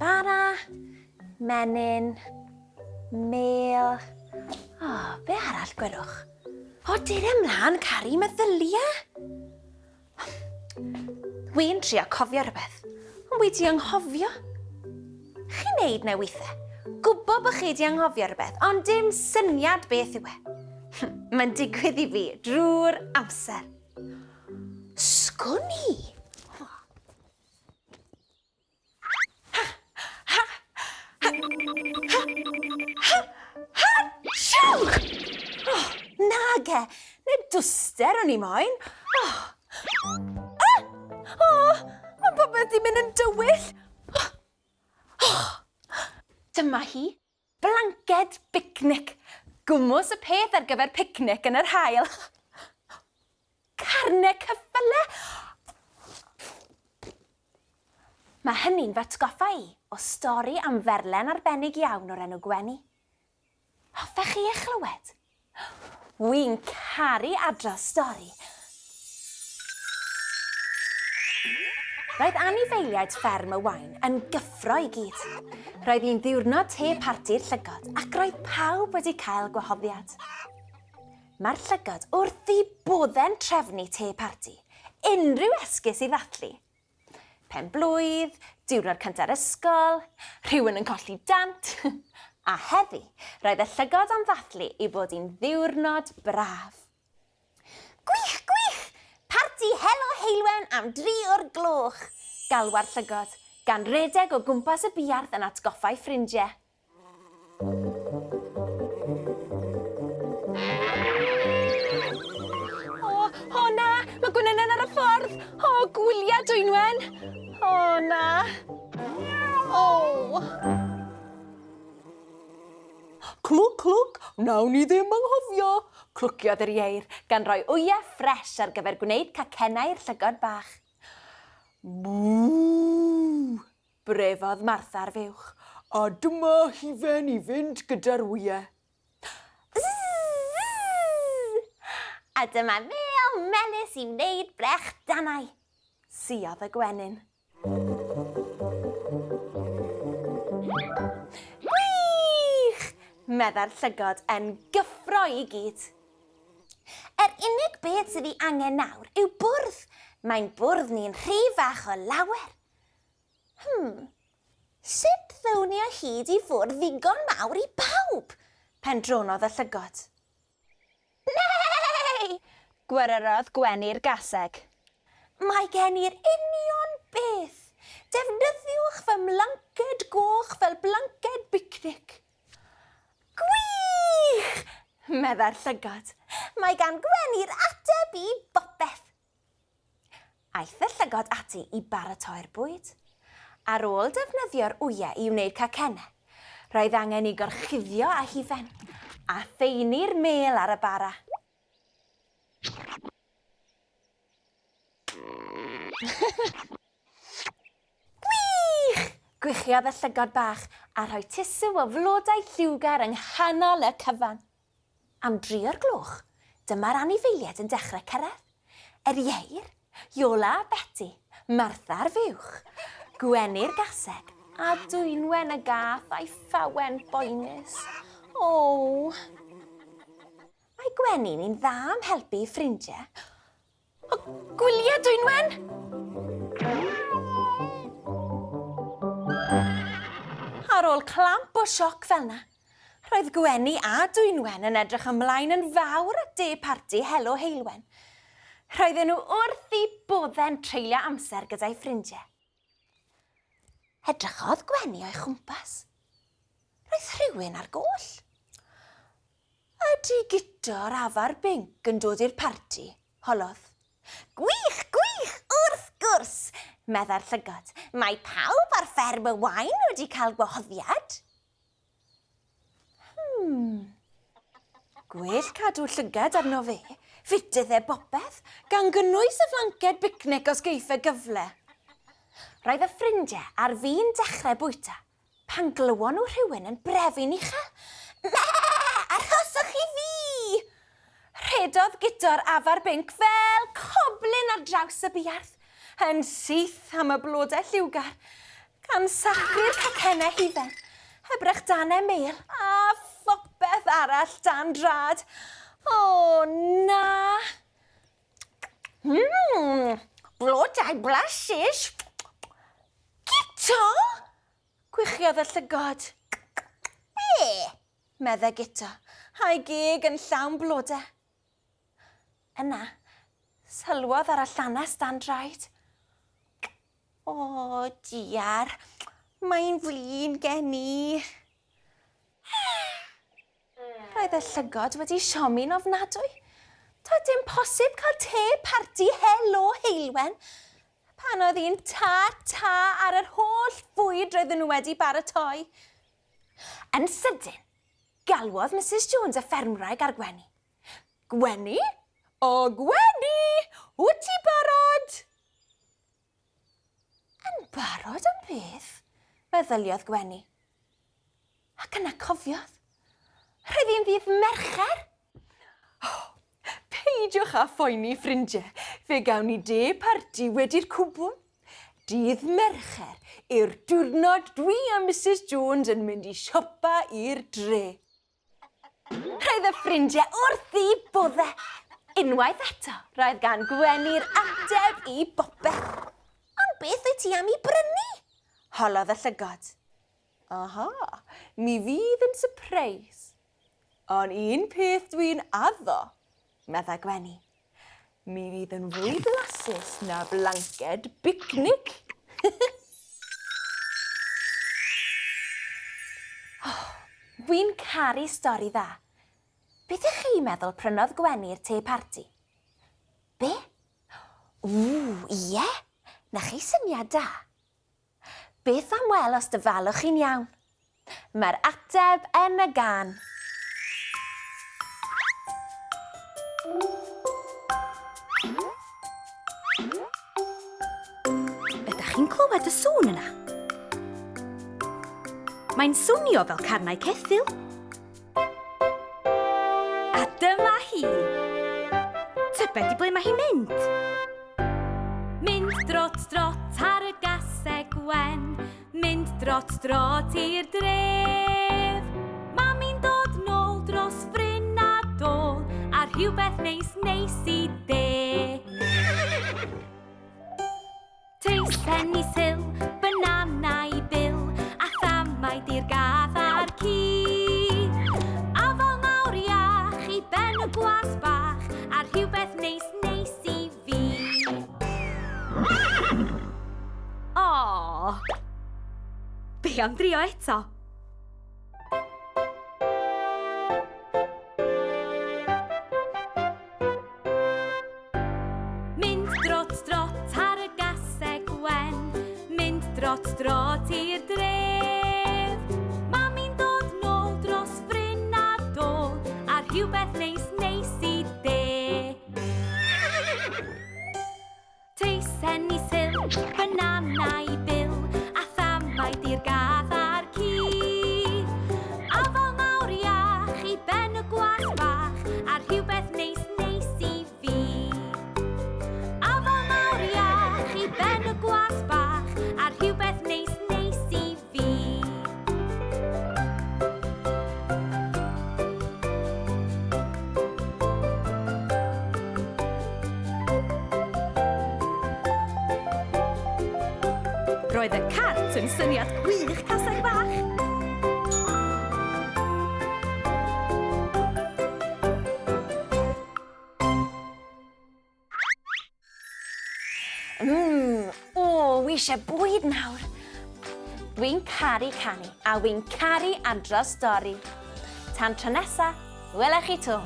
Bara, menyn, mêl. O, oh, be arall gwelwch? O, dere ymlaen, Cari, meddylia. Wi'n trio cofio rhywbeth, ond wi di anghofio. Chi'n neud na weithiau. Gwybod bod chi di anghofio rhywbeth, ond dim syniad beth yw e. Mae'n digwydd i fi drwy'r amser. Sgwn i? Ha! Ha! Ha! Ha! Ha! Ha! Siwch! Oh, nage! Nid dwster o'n i moyn. Oh. Ah! Oh, mae popeth di mynd yn dywyll. Oh. Oh. Dyma hi, Blanced bicnic. Gwmws y peth ar gyfer picnic yn yr haul. Carne ceffyle! Mae hynny'n fy atgoffa i o stori am ferlen arbennig iawn o'r enw Gwenny. Hoffech chi ei chlywed? Wi'n caru adrodd stori. Roedd anifeiliaid fferm y Waun yn gyffro i gyd. Roedd hi'n ddiwrnod te parti'r llygod ac roedd pawb wedi cael gwahoddiad. Mae'r llygod wrth eu boddau'n trefnu te parti, unrhyw esgus i ddathlu. Pen-blwydd, diwrnod cynta'r ysgol, rhywun yn colli dant. A heddi, roedd y llygod am ddathlu ei bod hi'n ddiwrnod braf. Gwych, gwych! Parti Helo Heulwen am dri o'r gloch! Galwa'r llygod, gan redeg o gwmpas y buarth yn atgoffa'i ffrindiau. O, o na! Mae gwenynen ar y ffordd! O, gwylia Dwynwen! O na! O! Clwc, clwc, wnawn ni ddim anghofio! Clwciodd yr ieir, gan roi wyau ffres ar gyfer gwneud cacennau i'r llygod bach. Bŵ! Brefodd Martha'r fuwch, a dyma hufen i fynd gyda'r wyau. Zzz! A dyma fêl melys i wneud brechdanau! Suodd y gwenyn. Gwych! Meddai'r llygod yn gyffro i gyd. Yr unig beth sydd ei angen nawr yw bwrdd. Mae'n bwrdd ni'n rhy fach o lawer. Hmm, sut ddown ni o hyd i fwrdd ddigon mawr i bawb? Pendronodd y llygod. Nei! Gweryrodd Gwenni'r gaseg. Mae gen i'r union beth! Defnyddiwch fy mlanced goch fel blanced bicnic. Gwych! meddai'r llygod. Mae gan Gwenni'r ateb i bopeth. Aeth y llygod ati i baratoi'r bwyd. Ar ôl defnyddio'r wyau i wneud cacennau, roedd angen eu gorchuddio â hufen, a thaenu'r mêl ar y bara. Gwych! Gwichiodd y llygod bach a rhoi tusw o flodau lliwgar yng nghanol y cyfan. Am dri o'r gloch, dyma'r anifeiliaid yn dechrau cyrraedd. Yr ieir, Iola a Beti, Martha'r fuwch, Gwenni'r gaseg, a Dwynwen y gath a'i phawen boenus. O! Mae Gwenni'n un dda am helpu i ffrindiau. O, gwylia, Dwynwen! Ar ôl clamp o sioc fel 'na, roedd Gwenni a Dwynwen yn edrych ymlaen yn fawr at de parti Helo Heulwen. Roedden nhw wrth eu boddau'n treulio amser gyda'u ffrindiau. Edrychodd Gwenni o'i chwmpas. Roedd rhywun ar goll. Ydy Guto'r afar binc yn dod i'r parti? holodd. Gwych, gwych, wrth gwrs! meddai'r llygod. Mae pawb ar fferm y Waun wedi cael gwahoddiad. Hmm. Gwell cadw llygad arno fe. Fitith e bopeth, gan gynnwys y flanced bicnic os geiff e gyfle. Roedd y ffrindiau ar fin dechrau bwyta Pan glywon nhw rhywun yn brefu'n uchel, Me! Arhoswch i fi! Rhedodd Guto'r afar binc fel coblyn ar draws y buarth, yn syth am y blodau lliwgar, gan sathru'r cacennau hufen, y brechdanau mêl a phopeth arall dan drad. O, na! Mmm, blodau blasus! Guto! Gwichiodd y llygod. Be? Medde Guto, a'i geg yn llawn blode. Yna, sylwodd ar y llanast dan draed. O, diar, mae'n flin gen i. Roedd y llygod wedi siomi'n ofnadwy. Doedd dim posib cael te parti helo Heulwen pan oedd hi'n ta-ta ar yr holl fwyd roedden nhw wedi baratoi. Yn sydyn, galwodd Misus Jones y ffermwraig ar Gwenni. Gwenni? O, Gwenni! Wyt ti barod? Yn barod am beth? meddyliodd Gwenni. Ac yna cofiodd. Roedd hi'n ddydd Mercher. Oh, peidiwch â phoeni, ffrindiau. Fe gawn ni de parti wedi'r cwbl. Dydd Mercher yw'r diwrnod dwi a Misus Jones yn mynd i siopa i'r dre. Roedd y ffrindiau wrth eu bodde. Unwaith eto, roedd gan Gwenni'r ateb i bopeth. Ond beth wyt ti am i brynu? Holodd y llygod. Aha, mi fydd yn sypreis. Ond un peth dwi'n addo, medda Gwenni. Mi fydd yn fwy blasus na blanced bicnic. oh, wi'n caru stori dda. Beth ych chi'n meddwl prynodd Gwenni'r te parti? Be? Ww, ie? Na chi syniad da. Beth am wel os dyfalwch chi'n iawn? Mae'r ateb yn y gân. Ydach chi'n clywed y sŵn yna? Mae'n swnio fel carnau ceffyl. A dyma hi! Tybed i ble mae hi'n mynd? Mynd drot drot ar y gaseg wen, Mynd drot drot i'r dref. Mami'n dod nôl dros fryn a dôl, a rhywbeth neis neis i de. Teisen i Sil, banana i Bill, a thamaid i'r gath a'r ci. Afal mawr iach i ben y gwas bach, a rhywbeth neis neis i fi. O! Be am drio eto? Mynd drot drot ar y gaseg wen, mynd drot drot i'r dref. Mami'n dod nôl dros fryn a dôl, a rhywbeth neis neis i de. Teisen i Sil, banana i Bill, a thamaid i'r gath a'r ci. Afal mawr iach i ben y gwas bach, a rhywbeth neis neis i fi. Afal mawr iach i ben y gwas bach, a rhywbeth neis neis i fi. Roedd y cart yn syniad gwych, caseg fach! Mmm, o, wi eisiau bwyd nawr. Dwi'n caru canu a wi'n caru adrodd stori. Tan tro nesa, wela chi to.